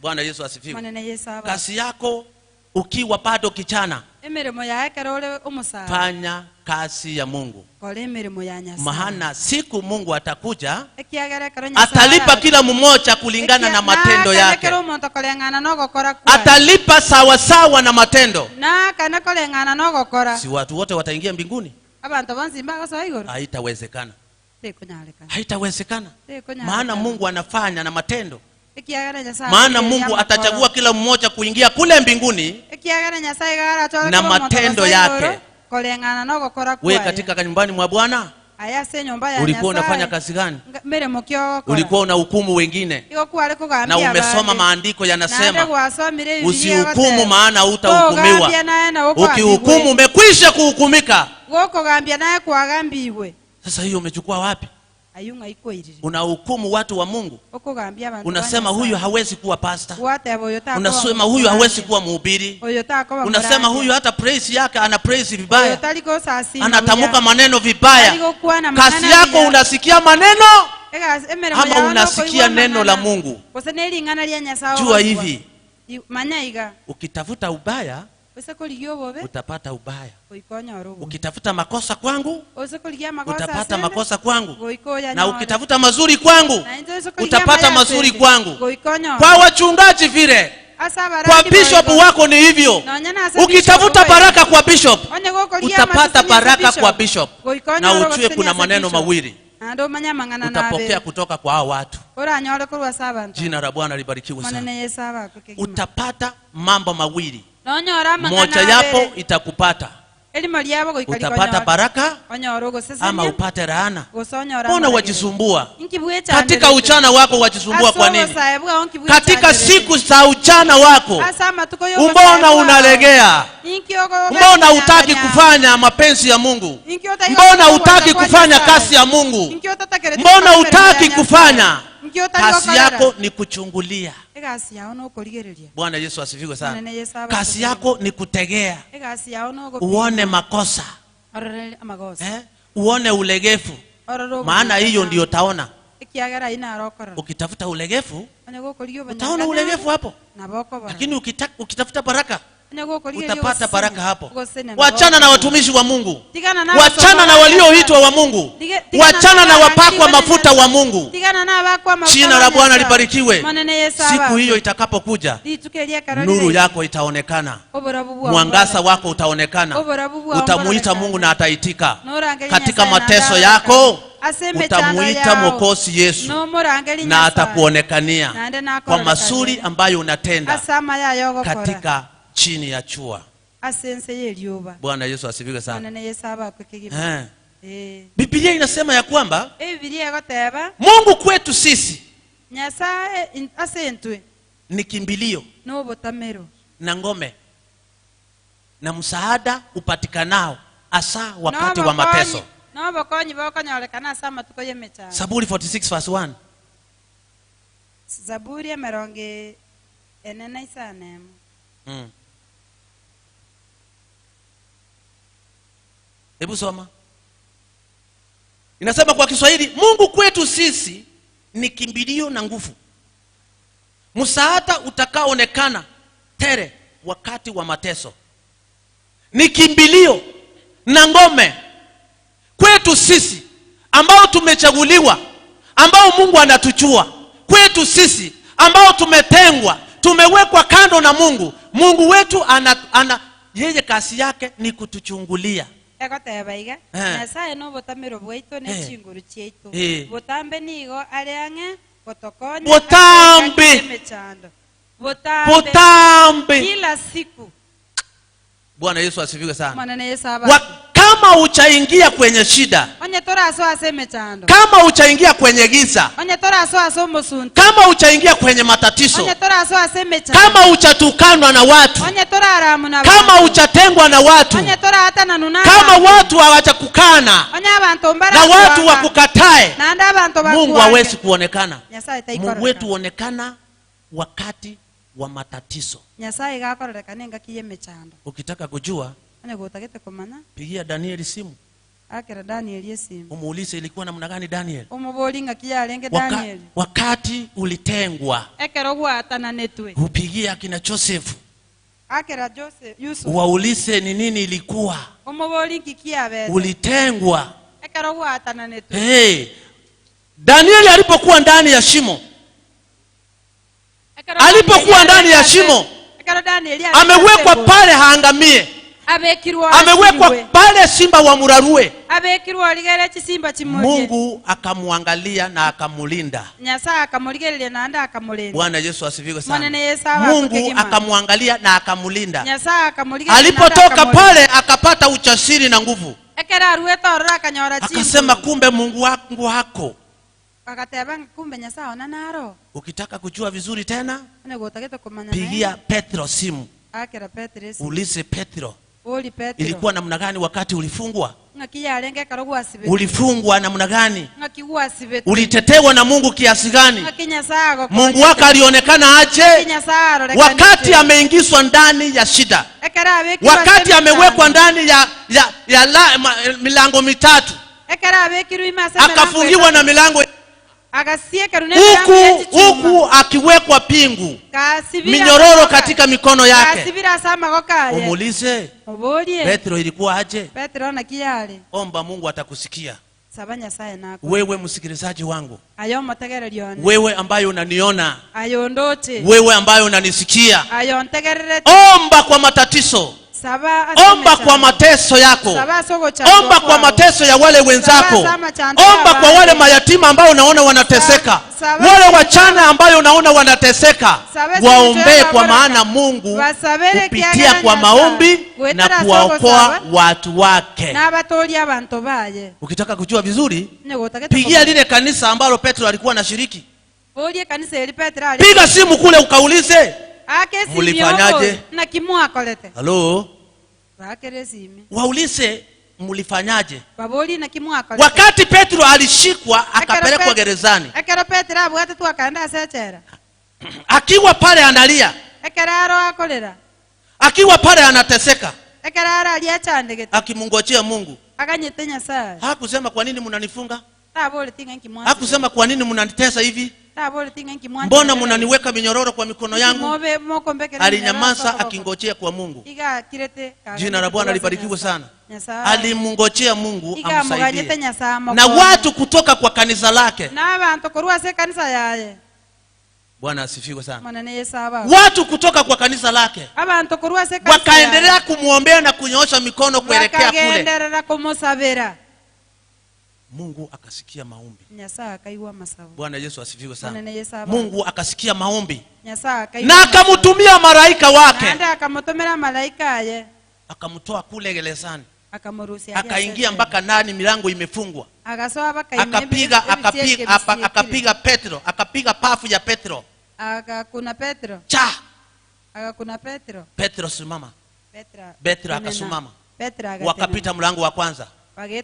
Bwana Yesu asifiwe. Kazi yako ukiwa bado kijana, fanya kazi ya Mungu. Maana siku Mungu atakuja, atalipa kila mmoja kulingana na matendo yake. Atalipa sawa sawa na matendo. Si watu wote wataingia mbinguni? Haitawezekana. Haitawezekana. Maana Mungu anafanya na matendo. Maana Mungu atachagua kila mmoja kuingia kule mbinguni na matendo yake. Wewe katika nyumbani mwa Bwana ulikuwa unafanya kazi gani? Ulikuwa unahukumu wengine, na umesoma maandiko yanasema usihukumu maana hutahukumiwa. Ukihukumu umekwisha kuhukumika. Sasa hiyo umechukua wapi? Unahukumu watu wa Mungu. Unasema huyu hawezi kuwa pastor. Unasema huyu hawezi kuwa mhubiri. Unasema huyu hata praise yake ana praise vibaya. Anatamka maneno vibaya. Kasi yako unasikia maneno ama unasikia neno la Mungu? Jua hivi, ukitafuta ubaya utapata ubaya. Ukitafuta makosa kwangu utapata makosa kwangu. Na ukitafuta mazuri kwangu utapata mazuri kwangu. Kwa wachungaji vile, kwa bishop wako ni hivyo. Ukitafuta baraka kwa bishop utapata baraka kwa bishop. Na ujue kuna maneno mawili utapokea kutoka kwa hao watu. Jina la Bwana libarikiwe sana. Utapata mambo mawili, moja yapo itakupata. Utapata baraka ama upate laana. Mbona wajisumbua? Katika ujana wako wajisumbua kwa nini? Katika siku za ujana wako mbona unalegea? Mbona hutaki kufanya mapenzi ya Mungu? Mbona hutaki kufanya kazi ya Mungu? Mbona hutaki kufanya? Kazi yako ni kuchungulia. Bwana Yesu asifiwe sana. Kazi yako ni kutegea, uone makosa, uone ulegefu. Maana hiyo ndio utaona. Ukitafuta ulegefu utaona ulegefu hapo. Lakini ukitafuta baraka utapata baraka hapo. Wachana na watumishi wa Mungu. Wachana na walioitwa wa Mungu. Wachana na wapakwa mafuta wa Mungu. Jina la Bwana libarikiwe. Siku hiyo itakapokuja, nuru yako itaonekana, mwangaza wako utaonekana. Utamuita Mungu na ataitika. Katika mateso yako utamuita Mwokozi Yesu na atakuonekania kwa mazuri ambayo unatenda katika chini ya chua. Bwana Yesu asifiwe sana. Biblia inasema ya kwamba Mungu kwetu sisi ni kimbilio na ngome na msaada upatikanao hasa wakati wa mateso. Zaburi 46 verse 1. Zaburi ya 45. Hebu soma. Inasema kwa Kiswahili, Mungu kwetu sisi ni kimbilio na nguvu, msaada utakaoonekana tere wakati wa mateso. Ni kimbilio na ngome kwetu sisi ambao tumechaguliwa, ambao Mungu anatuchua. Kwetu sisi ambao tumetengwa, tumewekwa kando na Mungu. Mungu wetu ana yeye kazi yake ni kutuchungulia. Botambe. Botambe. Kila siku. Bwana Yesu asifiwe sana. Kama hujaingia kwenye shida, kama hujaingia kwenye giza, kama hujaingia kwenye matatizo, kama hujatukanwa na watu, kama hujatengwa na watu, kama watu hawajakukana na watu wakukatae, Mungu hawezi kuonekana. Mungu wetu huonekana wakati wa matatizo. Ukitaka kujua, pigia Danieli simu. Umuulize ilikuwa namna gani Daniel. Wakati ulitengwa, upigia kina Joseph, uwaulize ni nini ilikuwa. Ulitengwa. Hey, Danieli alipokuwa ndani ya shimo, alipokuwa ndani ya shimo, amewekwa pale haangamie. Amewekwa pale simba wa murarue. Mungu akamuangalia na akamulinda. Bwana Yesu asifiwe sana. Mungu akamuangalia na akamulinda. Alipotoka pale akapata ujasiri na nguvu. Akasema kumbe Mungu wangu wako. Ukitaka kujua vizuri tena, pigia Petro simu. Ulize Petro, Ilikuwa namna gani wakati ulifungwa? Ulifungwa namna gani? Ulitetewa na Mungu kiasi gani? Mungu wako alionekana aje wakati ameingizwa ndani ya shida, wakati amewekwa ndani ya milango mitatu, akafungiwa na milango huku akiwekwa pingu, minyororo katika mikono yake. Umuulize Petro ilikuwa aje? Omba Mungu atakusikia. Wewe msikilizaji wangu, wewe ambaye unaniona, wewe ambaye unanisikia, omba kwa matatizo, omba kwa mateso yako, omba kwa mateso ya wale wenzako, omba kwa wale mayatima ambao unaona wanateseka, wale wachana ambao unaona wanateseka, waombee, kwa maana Mungu kupitia kwa maombi na kuwaokoa watu wake. Ukitaka kujua vizuri, pigia lile kanisa ambalo Petro alikuwa anashiriki. Piga simu kule ukaulize, mulifanyaje? Halo? Waulize mulifanyaje? Wakati Petro alishikwa akapelekwa gerezani, akiwa pale analia, akiwa pale anateseka, akimngojea Mungu. Hakusema kwa nini mnanifunga? Hakusema kwa nini mnanitesa hivi? Mbona mnaniweka minyororo kwa mikono yangu? Alinyamaza akingojea kwa Mungu. Jina la Bwana libarikiwe sana. Alimngojea Mungu amsaidie. Na watu kutoka kwa kanisa lake. Bwana asifiwe sana. Watu kutoka kwa kanisa lake wakaendelea kumuombea na kunyoosha mikono kuelekea kule. Mungu akasikia maombi. Bwana Yesu asifiwe sana. Mungu akasikia maombi na akamtumia malaika wake, akamtoa kule gerezani, akaingia mpaka ndani, milango imefungwa, akapiga Petro, akapiga pafu ya Petro, cha Petro simama. Petro akasimama. Wakapita mlango wa kwanza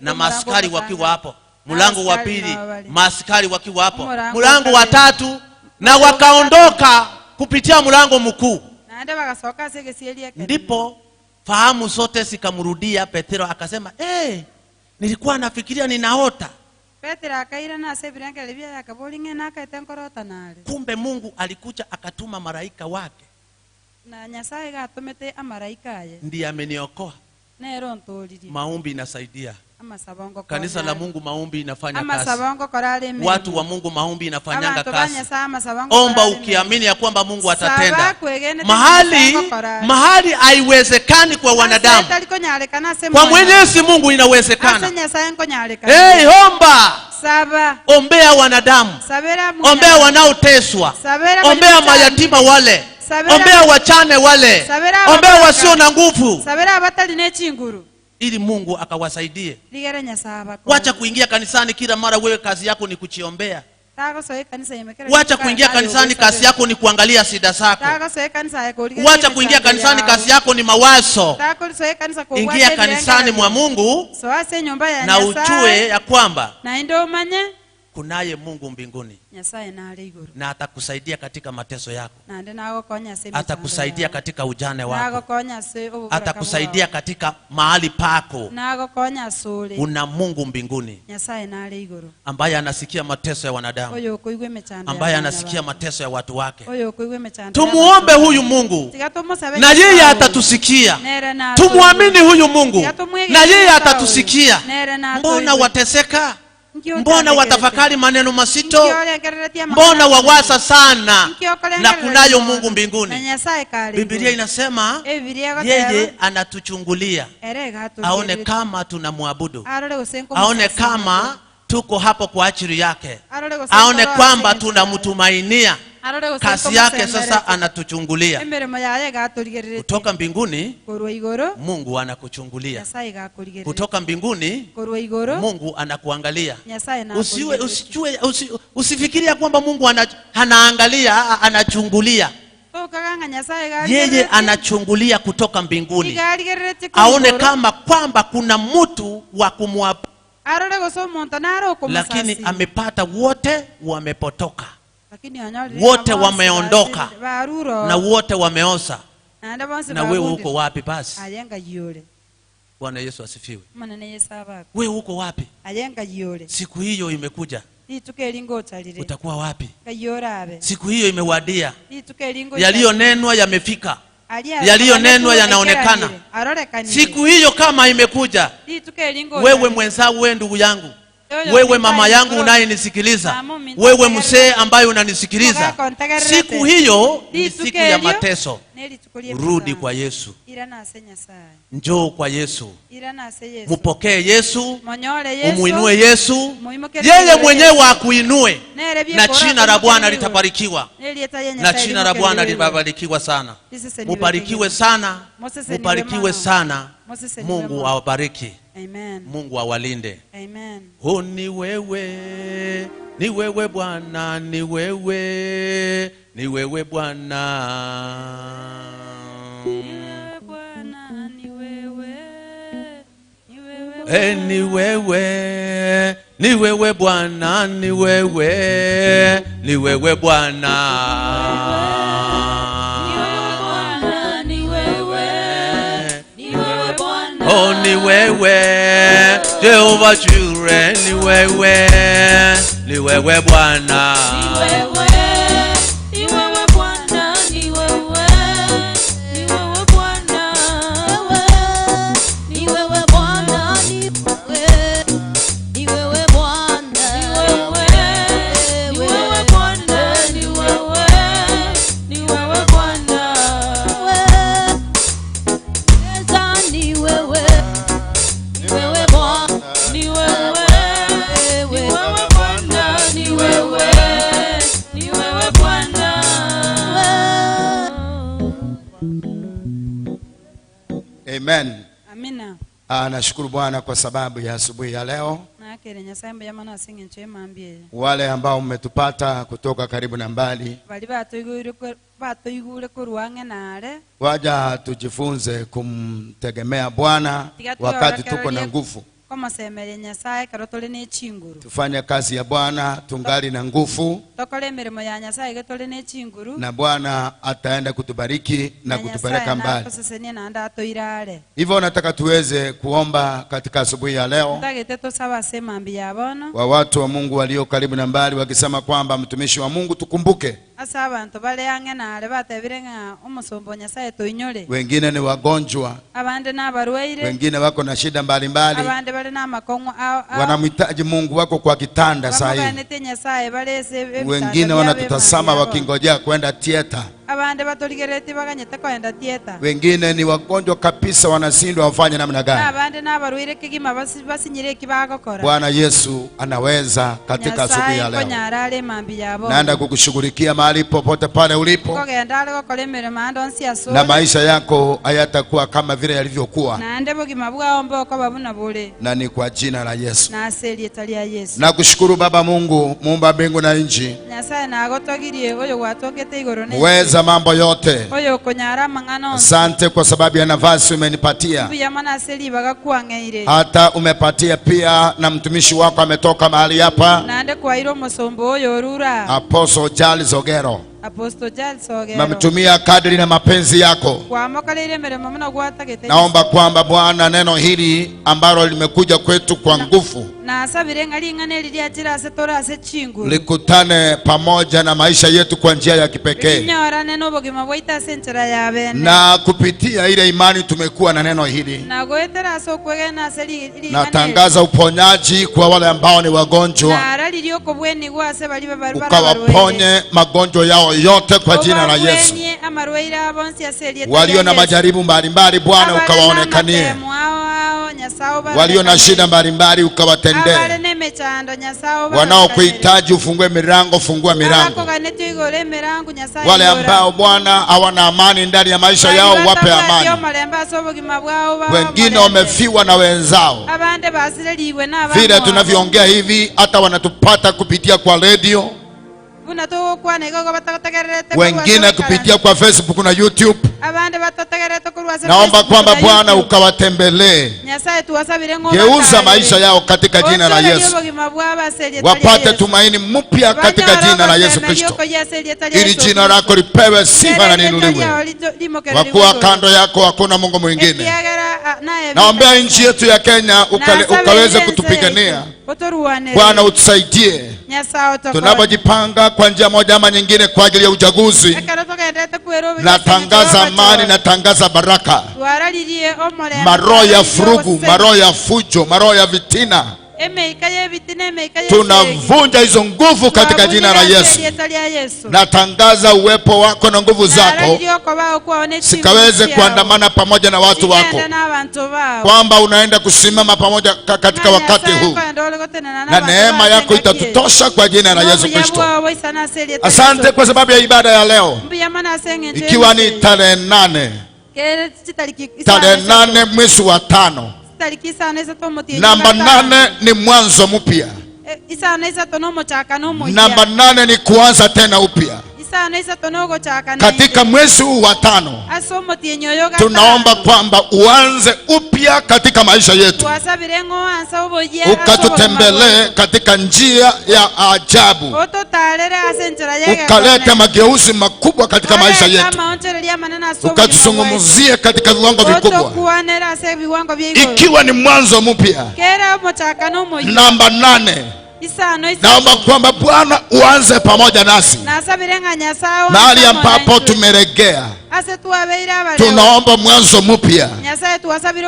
na maaskari wakiwa hapo, mlango wa pili maaskari wakiwa hapo, mlango wa tatu, na wakaondoka kupitia mlango mkuu. Ndipo fahamu zote zikamrudia Petro, akasema, nilikuwa nafikiria ninaota. Kumbe Mungu alikuja akatuma malaika wake, ndiye ameniokoa. Maombi inasaidia. Kanisa la Mungu maombi inafanya kazi. Watu wa Mungu maombi inafanyanga kazi. Omba ukiamini ya kwamba Mungu atatenda. Mahali haiwezekani kwa wanadamu, kwa Mwenyezi Mungu inawezekana. Hey, omba. Ombea wanadamu, ombea wanaoteswa, ombea mayatima wale, ombea wachane wale, ombea wasio na nguvu, ili Mungu akawasaidie. Wacha kuingia kanisani kila mara wewe kazi yako ni kuchiombea. Wacha kuingia kanisani kazi yako ni kuangalia shida zako. Wacha kuingia kanisani kazi yako ni mawazo. Ingia kanisani mwa Mungu na ujue ya kwamba kunaye Mungu mbinguni, na atakusaidia katika mateso yako, atakusaidia katika ujane wako, atakusaidia katika mahali pako. Una Mungu mbinguni ambaye anasikia mateso ya wanadamu, ambaye anasikia mateso ya watu wake. Tumuombe huyu Mungu na yeye atatusikia. Tumuamini huyu Mungu na yeye atatusikia. Mbona wateseka? Mbona watafakari maneno masito? Mbona wawasa sana? Na kunayo Mungu mbinguni. Biblia inasema yeye anatuchungulia, aone kama tunamwabudu, aone kama tuko hapo kwa ajili yake, aone kwamba tunamtumainia. Kazi yake sasa anatuchungulia kutoka mbinguni. Mungu anakuchungulia kutoka mbinguni. Mungu anakuangalia. Usifikiria kwamba Mungu anaangalia, anachungulia. Yeye anachungulia kutoka mbinguni aone kama kwamba kuna mtu wa kumwabudu, lakini amepata wote wamepotoka, wote wameondoka na wote wameosa. Na wewe uko wapi basi? Bwana Yesu asifiwe. Wewe uko wapi? Siku hiyo imekuja. Utakuwa wapi? Siku hiyo imewadia. Yaliyonenwa yamefika. Yaliyonenwa yanaonekana. Siku hiyo kama imekuja, wewe mwenzangu, wewe ndugu yangu, wewe mama yangu unayenisikiliza, wewe mzee ambaye unanisikiliza, siku hiyo ni siku ya mateso. Rudi kwa Yesu. Njoo kwa Yesu. Mupokee Yesu. Umuinue Yesu. Yeye mwenyewe akuinue. Na jina la Bwana litabarikiwa. Na jina la Bwana litabarikiwa sana. Mubarikiwe sana. Mubarikiwe sana. Mungu awabariki. Mungu awalinde. Oh, ni wewe, ni wewe Bwana, ni wewe, ni wewe Bwana. Ni wewe, ni wewe Bwana, ni wewe, ni wewe Bwana. Oh, ni wewe, Jehova Jireh, ni wewe, ni wewe Bwana. Ni wewe, ni wewe Bwana, ni wewe, ni wewe Bwana. Ni wewe Bwana, ni wewe, ni wewe Bwana. Ni wewe Bwana, ni wewe, ni wewe Bwana. Ni wewe, ni wewe Bwana, ni wewe, ni wewe Bwana, ni wewe, ni wewe Bwana. Amen. Amina. Nashukuru Bwana kwa sababu ya asubuhi ya leo. Wale ambao mmetupata kutoka karibu na mbali, waja tujifunze kumtegemea Bwana wakati tuko na nguvu. Tufanye kazi ya Bwana tungali na nguvu, na Bwana ataenda kutubariki na kutupeleka mbali. Hivyo nataka tuweze kuomba katika asubuhi ya leo wa watu wa Mungu walio karibu na mbali, wakisema kwamba mtumishi wa Mungu tukumbuke. Wengine ni wagonjwa, wengine wako na shida mbalimbali, wanamhitaji Mungu, wako kwa kitanda saa hii. Wengine wanatutazama wakingojea kwenda theater. Wengine ni wagonjwa kabisa, wanashindwa wafanye namna gani. Bwana Yesu anaweza katika asubuhi ya leo. Naenda kukushughulikia mahali popote pale ulipo, na maisha yako hayatakuwa kama vile yalivyokuwa, na ni kwa jina la Yesu. Nakushukuru Baba Mungu muumba mbingu na nchi, muweza mambo yote. Asante kwa sababu ya nafasi umenipatia, hata umepatia pia na mtumishi wako ametoka mahali hapa, Apostle Charles Ogero. Mamtumia kadri na mapenzi yako. Naomba kwamba Bwana neno hili ambalo limekuja kwetu kwa nguvu likutane pamoja na maisha yetu kwa njia ya kipekee, na kupitia ile imani tumekuwa na neno hili, natangaza uponyaji kwa wale ambao ni wagonjwa, ukawaponye magonjwa yao yote kwa jina la Yesu. Walio na majaribu mbalimbali Bwana ukawaonekanie, walio na shida mbalimbali ukawatendee, wanaokuhitaji ufungue milango, fungua milango. Wale ambao Bwana hawana amani ndani ya maisha yao, wape amani. Wengine wamefiwa na wenzao, vile tunavyoongea hivi hata wanatupata kupitia kwa radio, Wengine kupitia kwa Facebook na YouTube. Naomba kwamba Bwana ukawatembelee, geuza maisha yao katika jina la Yesu, wapate tumaini mpya katika jina la Yesu Kristo, ili jina lako lipewe sifa na liinuliwe, kwa kuwa kando yako hakuna Mungu mwingine. Naombea nchi yetu ya Kenya ukaweze kutupigania. Bwana utusaidie tunapojipanga kwa njia moja ama nyingine kwa ajili ya uchaguzi. Natangaza amani, natangaza baraka. Maroho ya furugu, maroho ya fujo, maroho ya vitina, tunavunja hizo nguvu katika jina la Yesu. Natangaza uwepo wako na nguvu zako sikaweze kuandamana pamoja na watu wako, kwamba unaenda kusimama pamoja katika wakati huu, na neema yako itatutosha kwa jina la Yesu Kristo. Asante kwa sababu ya ibada ya leo, ikiwa ni tarehe 8, tarehe 8 mwezi wa 5. Namba 8 ni mwanzo mpya. Namba 8 ni kuanza tena upya. Katika mwezi huu wa 5 tunaomba kwamba uanze upya katika maisha yetu, ukatutembelee katika njia ya ajabu, ukalete mageuzi makubwa katika maisha yetu, ukatuzungumzie katika viwango vikubwa, ikiwa ni mwanzo mpya. Namba 8, naomba kwamba Bwana uanze pamoja nasi mahali ambapo tumeregea. Tunaomba mwanzo mpya.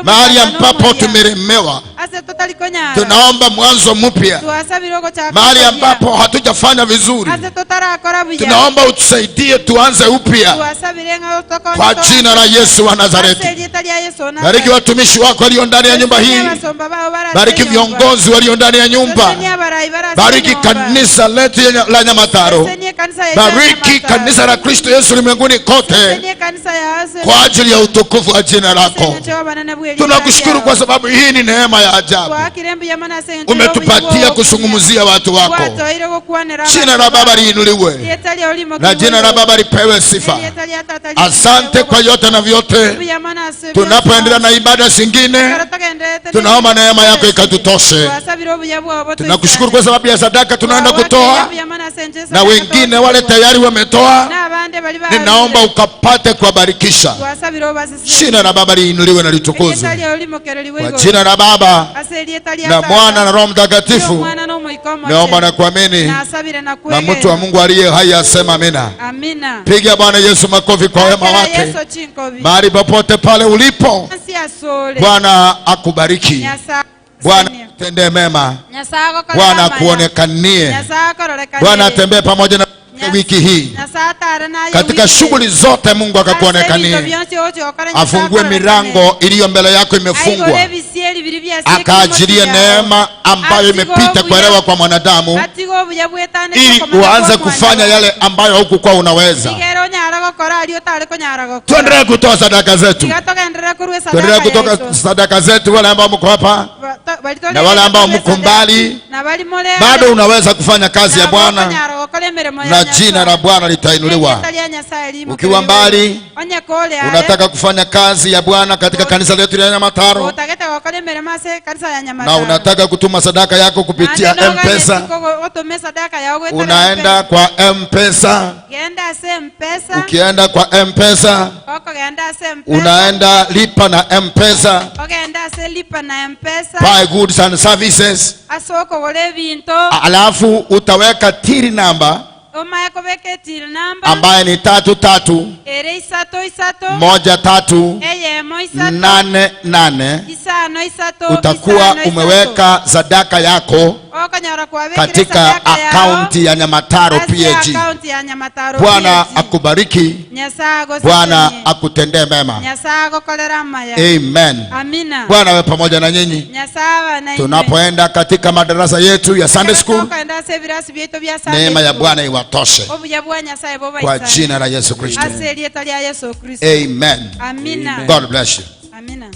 Mahali ambapo tumelemewa, tunaomba mwanzo mpya. Mahali ambapo hatujafanya vizuri, tunaomba utusaidie tuanze upya kwa jina la Yesu wa Nazareti. Bariki watumishi wako walio ndani ya nyumba hii, bariki viongozi walio ndani ya nyumba, bariki kanisa letu la Nyamataro, bariki kanisa la Kristo Yesu ulimwenguni kote, kwa ajili ya utukufu wa jina lako. Tunakushukuru kwa sababu hii ni neema ya ajabu umetupatia kuzungumzia watu wako. Jina la Baba liinuliwe na jina la Baba lipewe sifa. Asante kwa yote na vyote. Tunapoendelea na ibada zingine, tunaomba neema yako ikatutoshe. Tunakushukuru kwa sababu ya sadaka tunaenda kutoa, na wengine wale tayari wametoa. Ninaomba ukapate kuwabarikisha. Jina la Baba liinuliwe na litukuzwe. Kwa jina la Baba na Mwana na Roho Mtakatifu naomba na kuamini, na mtu wa Mungu aliye hai asema amina. Piga Bwana Yesu makofi kwa wema wake. Mahali popote pale ulipo, Bwana akubariki. Bwana tende mema. Bwana akuonekanie. Bwana atembee pamoja na wiki hii katika shughuli zote. Mungu akakuonekanie, afungue milango iliyo mbele yako imefungwa, akaajilie neema ambayo imepita kuelewa kwa mwanadamu, ili uanze kufanya yale ambayo hukukuwa unaweza. Tuendelee kutoa sadaka zetu, tuendelee kutoa sadaka zetu. Wale ambao mko hapa na wale ambao mko mbali, bado unaweza kufanya kazi ya Bwana na jina la Bwana litainuliwa. Ukiwa mbali unataka kufanya kazi ya Bwana katika kanisa letu la Nyamataro, na unataka kutuma sadaka yako kupitia M-Pesa, unaenda kwa M-Pesa. Ukienda kwa M-Pesa, unaenda lipa na M-Pesa, buy goods and services, alafu utaweka till number ambaye ni 3 3 1 3 8 8. Utakuwa umeweka sadaka yako katika akaunti ya Nyamataro PAG. Bwana akubariki. Bwana akutendee mema. Amen. Bwana awe pamoja na nyinyi tunapoenda katika madarasa yetu ya Sunday School. Neema ya Bwana iwatoshe kwa jina la Yesu Kristo. Amen. God bless you. Amina.